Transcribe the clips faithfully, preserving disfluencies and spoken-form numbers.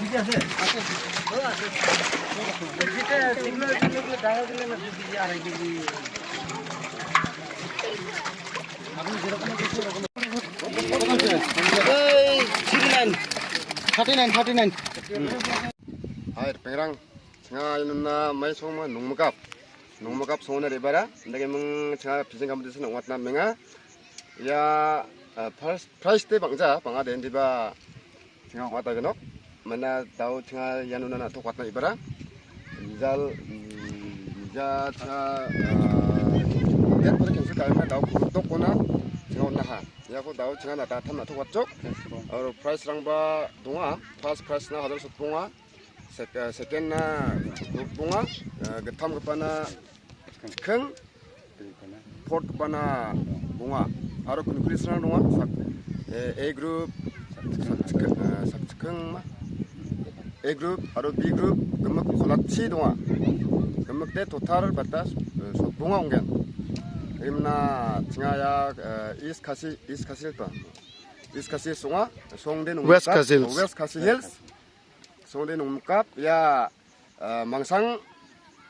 Ei, thirty-nine, thirty-nine, thirty-nine. Hai, ripengrang, changa inuna mai songma nongmukap. Nongmukap songna rebara, indake mung changa fishing competition ong·atna menga. Ia, eh, first prize te bang·ja, bang·a den diba. Changa ong·a tagenok. Mana dao changa ianona na·tok watna ibara. Result, mm, result changa, ah, date pore cancel ka·emna dao kutok kona changa on·aha. Iako dao changa na·, datam na·tok watchok. Aro prize rangba donga. First prize na hajar sotbonga. Sek-, ah, second na sotbonga. Ah, gittam gipana Chikkang, fourth gipana bonga. Aro kunukrisrang donga. Sak-, eh, A group, sakchikkang, eh, sakchikkang ma. A group aro B group gimik kolatchi donga. Gimikde total bata, eh, sotbonga ong·gen. Rimna chinga ia, eh, East Khasi, East Khasi Hills ba. East Khasi Hills ong·a. Songde nong West Khasi Hills. West Khasi Hills. Songde nongmukap, ia, eh, Mangsang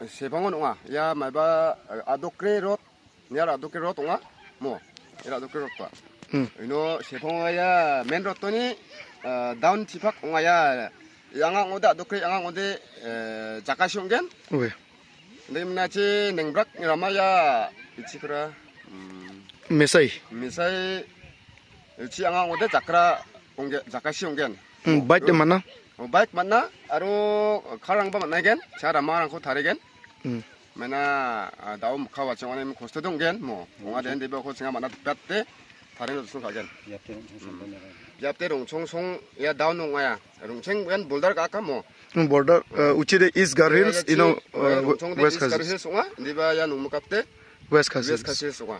sepangon ong·a. Ia maiba, eh, Adokre Road, near Adokre Road ong·a. Mo, ia Adokre Road ba. Hmm. Ino sepango ia main road-oni, eh, down chipak ong·a ia. Ia anga ong·ode Adokre, anga ong·ode, eh, Jakasi ong·gen. Ue. Inde mena chi nengbrak rama ia ichikra. Hmm. Mesai. Mesai, chi anga ong·ode Jakra ong·ge-, Jakasi ong·gen. Hmm, bike de man·a? Oh, bike man·a, aro car-rangba man·aigen, cha ramarangko tarigen. Hmm. Mena, ah, dao mikka wachonganimi kosto dong·gen, mo. Ong·a den debako chinga man·a dipette, tarin josong ka·gen. Biapte rongchong song, ia down ong·aia. Rongcheng ben border ka·aka mo. Hmm, border, eh, uchi de East Garo Hills, ino, eh, rongchong de West East Garo Khasi Hills. Hills ong·a, indiba ia nongmikapte West Khasi Hills. West Khasi Hills ong·a.